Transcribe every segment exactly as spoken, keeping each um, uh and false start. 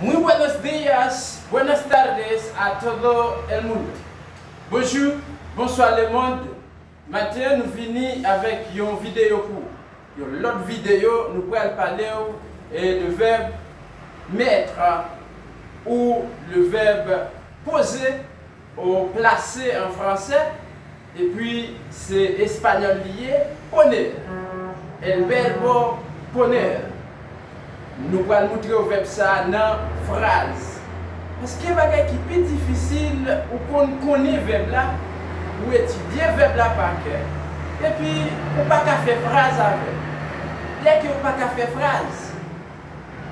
Muy buenos días, buenas tardes a todo el mundo. Bonjou, bonswa lemonn. Maten an, nou vini avèk yon videyo pou ou. Yon lòt videyo, nou pral pale w, e, de vèb mèt ou le vèb poze ou plase an fransè, epi se espanyòl li ye, poner. El verbo poner. Nou pral moutre w vèb sa a nan fraz. Paske bagay ki pi difisil, ou konn konnen vèb la, ou etidye vèb la pa kè, epi ou pa ka fè fraz avè l. Lè ke ou pa ka fè fraz,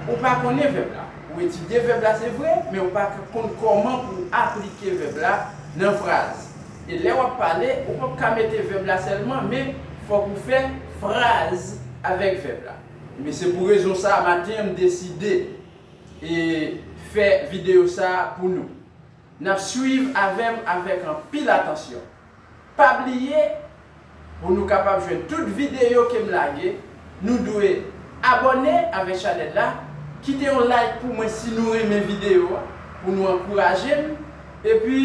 ou pa konnen vèb la. Ou etidye vèb la, se vre, men ou pa konn kòman pou w aplike vèb la nan fraz. E lè w ap pale, ou p ap ka mete vèb la sèlman, men fòk ou fè fraz avèk vèb la. Men se pou rezon sa a, maten an, m deside e fè videyo sa a pou nou. N ap swiv avè m avèk anpil atansyon. Pa bliye, pou nou kapab jwenn tout videyo ke m lage, nou dwe abòne avèk chanèl la, kite yon like pou mwen si nou renmen videyo a, pou nou ankouraje m, epi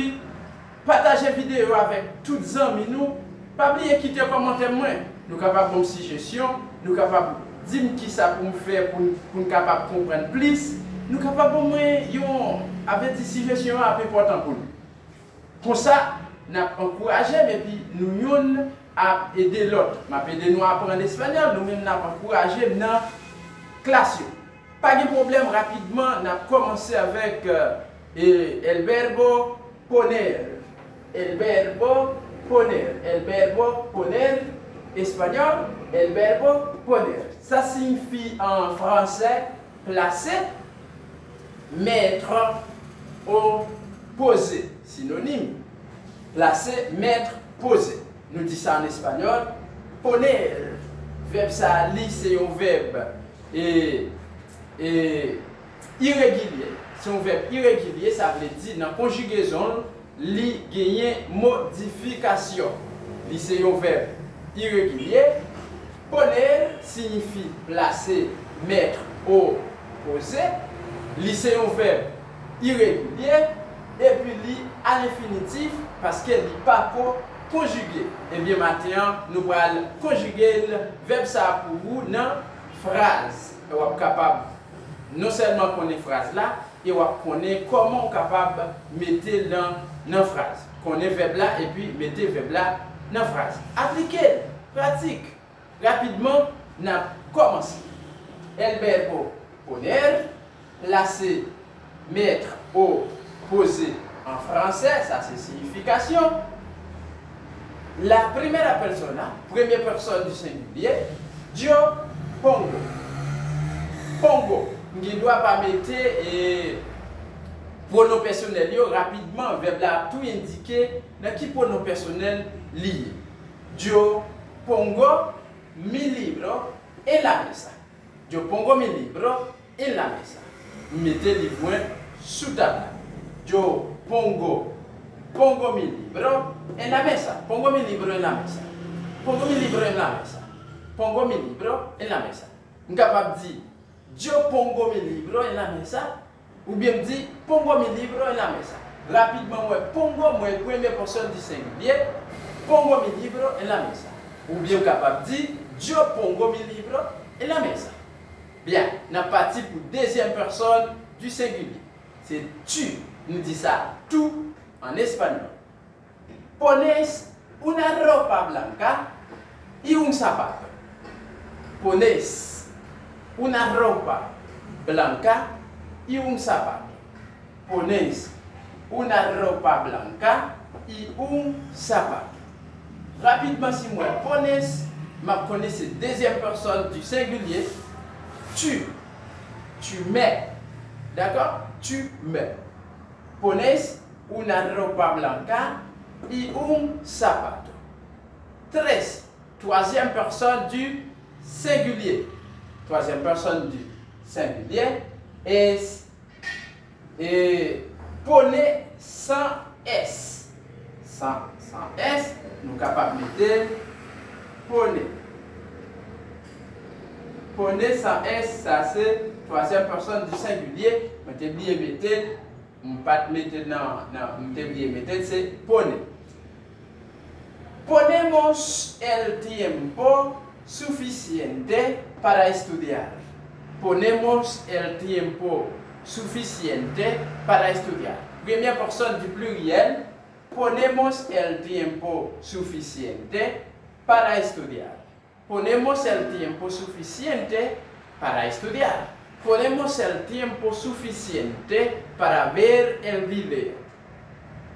pataje videyo avèk tout zanmi nou. Pa bliye kite kòmantè mwen. Nou kapab ban m sijesyon, nou kapab di m kisa pou m fè pou n, pou n kapab konprann plis. Nou kapab ban mwen yon, avèdi sijesyon an ap enpòtan pou nou. Konsa, n ap ankouraje m epi nou youn ap ede lòt. M ap ede nou aprann espanyòl, nou menm n ap ankouraje m nan klas yo. Pa gen pwoblèm, rapidman, n ap kòmanse avèk, e, el verbo poner. El verbo poner. El verbo poner, espanyòl, el verbo poner. Sa siyifi an fransè, plase, mèt ou poze. Sinonim, plase, mèt, poze. Nou di sa an espanyòl, poner. Vèb sa a, li se yon vèb, e, e, iregilye. Se yon vèb iregilye, sa vle di nan konjigezon l, li genyen modifikasyon. Li se yon vèb iregilye. Poner siyifi plase, mèt ou poze. Li se yon vèb iregilye, epi li alenfinitif paske li pako konjige. Ebyen, maten an, nou pral konjige l, vèb sa a pou ou nan fraz. E w ap kapab non sèlman konnen fraz la, e w ap konnen kòman w kapab mete l nan, nan fraz. Konnen vèb la epi mete vèb la nan fraz. Aplike l, pratik. Rapidman, n ap kòmanse. El verbo poner, plase, mèt ou poze an fransè, sa se siyifikasyon. La primera persona, premye pèsòn di sengilye, yo pongo. Pongo. M gen dwa pa mete, e, pwonon pèsonèl yo, rapidman, vèb la ap tou endike nan ki pwonon pèsonèl li ye. Yo pongo mi libro en la mesa. Yo pongo mi libro en la mesa. M mete liv mwen sou tab la. Yo pongo, pongo mi libro en la mesa. Pongo mi libro en la mesa. Pongo mi libro en la mesa. Pongo mi libro en la mesa. M kapab di, yo pongo mi libro en la mesa. Oubyen m di, pongo mi libro en la mesa. Rapidman, m wè pongo, m wè premye pèsòn di sengilye. Pongo mi libro en la mesa. Oubyen m kapab di, yo pongo mi libro en la mesa. Byen, n ap pati pou dezyèm pèsòn di sengilye. Se tu. Nou di sa tou an espanyòl. Pones una ropa blanca y un zapato. Pones una ropa blanca y un zapato. Pones una ropa blanca y un zapato. Rapidman, si m wè pones, m ap konnen se dezyèm pèsòn di sengilye. Tu. Tu mets. Dakò? Tu mets. Pones una ropa blanca y un zapato. Tres, twazyèm pèsòn di sengilye. Twazyèm pèsòn di sengilye es, e, pone san S. San, san S, nou kapab mete pone. Pone san S, sa se twazyèm pèsòn di sengilye. Mwen te bliye mete l, m pa t mete l nan, nan, m te bliye mete l, se pone. Ponemos el tiempo suficiente para estudiar. Ponemos el tiempo suficiente para estudiar. Premye pèsòn di pliriyèl, ponemos el tiempo suficiente para estudiar. Ponemos el tiempo suficiente para estudiar. Ponemos el tiempo suficiente para ver el video.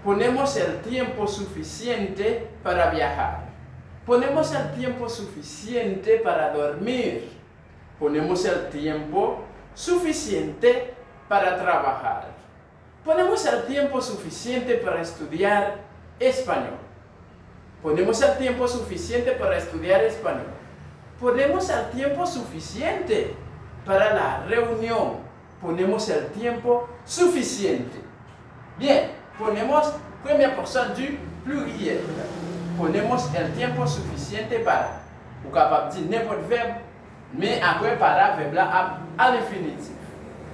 Ponemos el tiempo suficiente para viajar. Ponemos el tiempo suficiente para dormir. Ponemos el tiempo suficiente para trabajar. Ponemos el tiempo suficiente para estudiar español. Ponemos el tiempo suficiente para estudiar español. Ponemos el tiempo suficiente para la reunión. Ponemos el tiempo suficiente. Bien, ponemos, premye pèsòn di pliriyèl. Ponemos el tiempo suficiente para. Ou kapab di nenpòt vèb, men apre para, vèb la ap al enfinitif.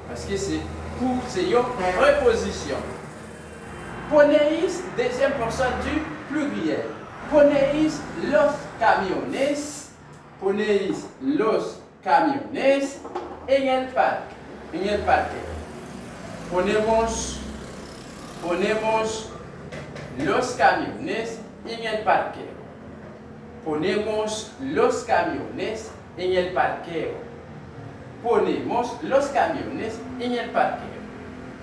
Paske se pou, se yon prepozisyon. Ponéis, dezyèm pèsòn di pliriyèl. Ponéis los camiones. Ponéis los camiones en el par-, en el parqueo. Ponemos, ponemos los camiones en el parqueo. Ponemos los camiones en el parqueo. Ponemos los camiones en el parqueo.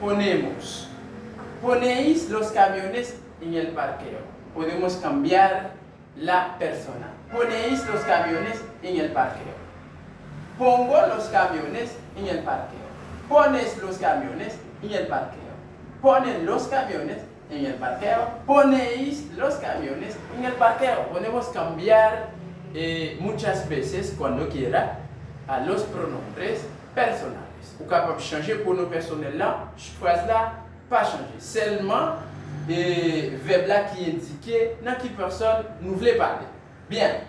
Ponemos. Ponéis los camiones en el parqueo. Podemos cambiar la persona. Ponéis los camiones en el parqueo. Pongo los camiones en el parqueo. Pones los camiones en el parqueo. Ponen los camiones en el parqueo. Ponéis los camiones en el parqueo. Podemos cambiar, eh, muchas veces, cuando quiera, a los pronombres personales. Ou kapab chanje pwonon pèsonèl la, fraz la pa chanje. Sèlman, eh, vèb la ki endike nan ki pèsòn nou vle pale. Bien.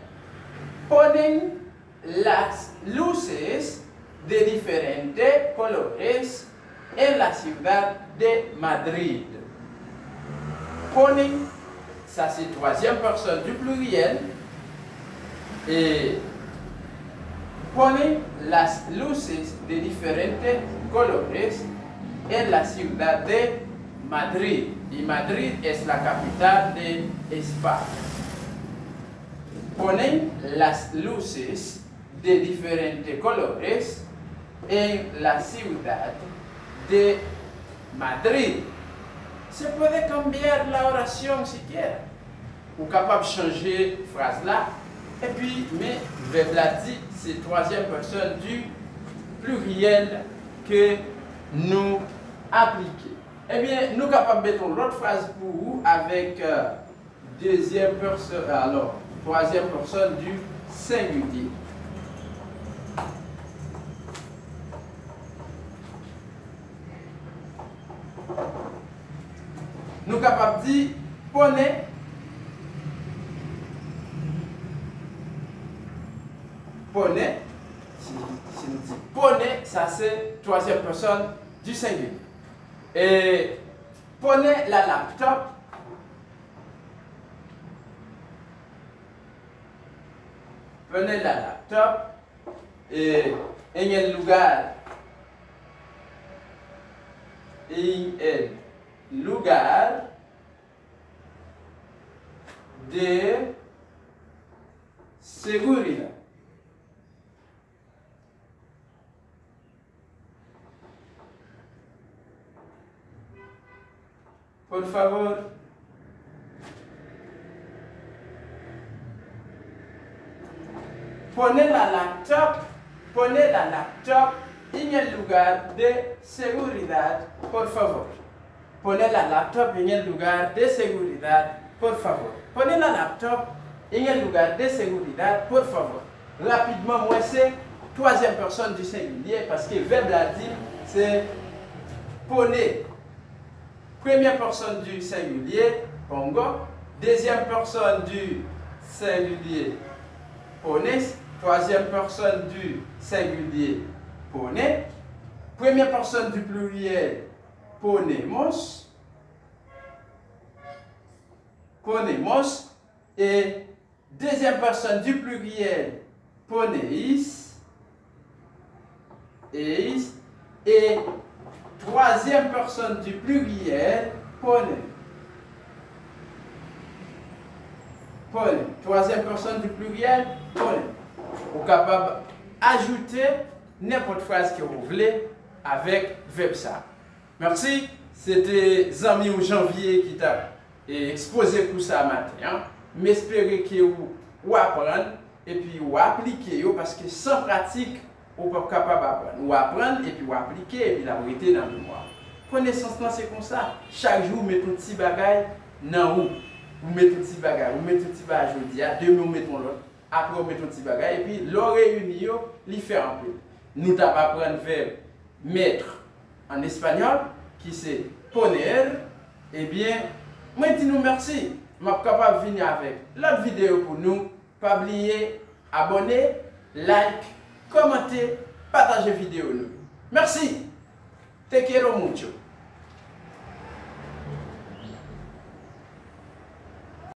Ponen las luces de diferentes colores en la ciudad de Madrid. Ponen, sa se twazyèm pèsòn di pliriyèl. E ponen las luces de diferentes colores en la ciudad de Madrid. Y Madrid es la capital de España. Ponen las luces de diferentes colores en la ciudad de Madrid. Se puede cambiar la oración si quiere. Ou kapab chanje fraz la, epi, men vèb la di, se twazyèm pèsòn di pliriyèl ke nou aplike. Ebyen, nou kapab mete yon lòt fraz pou ou avèk, euh, dezyèm pèsòn, alò, twazyèm pèsòn di sengilye. Nou kapab di, ponen, ponen, si, si nou di ponen, sa se twazyèm pèsòn di sengilye. E ponen la laptop, ponen la laptop, eh, en el lugar, en el lugar de seguridad. Por favor. Pone la laptop, pone la laptop en el lugar de seguridad, por favor. Pone la laptop en el lugar de seguridad, por favor. Pone la laptop en el lugar de seguridad, por favor. Rapidman, mwen se twazyèm pèsòn di sengilye paske vèb la di se pone. Premye pèsòn di sengilye, pongo. Dezyèm pèsòn di sengilye, pones. Troisième personne du singulier, pone. Première personne du pluriel, ponemos. Ponemos. Et deuxième personne du pluriel, poneis. Eis. Et troisième personne du pluriel, pone. Pone. Troisième personne du pluriel, pone. Ou kapab ajoute nenpòt fraz ke ou vle avèk vèb sa. Mèsi. Se te zanmi w Janvier ki t ap e ekspoze kou sa maten an. M espere ke ou, ou aprann epi ou aplike yo, paske san pratik, ou p ap kapab aprann. Ou aprann epi ou aplike, epi l ap rete nan memwa w. Konesans lan se konsa. Chak jou ou met yon ti bagay nan ou. Ou met yon ti bagay, ou met yon ti bagay jodi a, demen ou met yon lòt, apre ou met yon ti bagay, epi lè w reyini yo, li fè anpil. Nou t ap aprann vèb mettre an espanyòl, ki se poner, ebyen, mwen di nou mèsi. M ap kapab vini avèk lòt videyo pou nou. Pa bliye abòne, like, kòmante, pataje videyo nou yo. Mèsi! Te quiero mucho.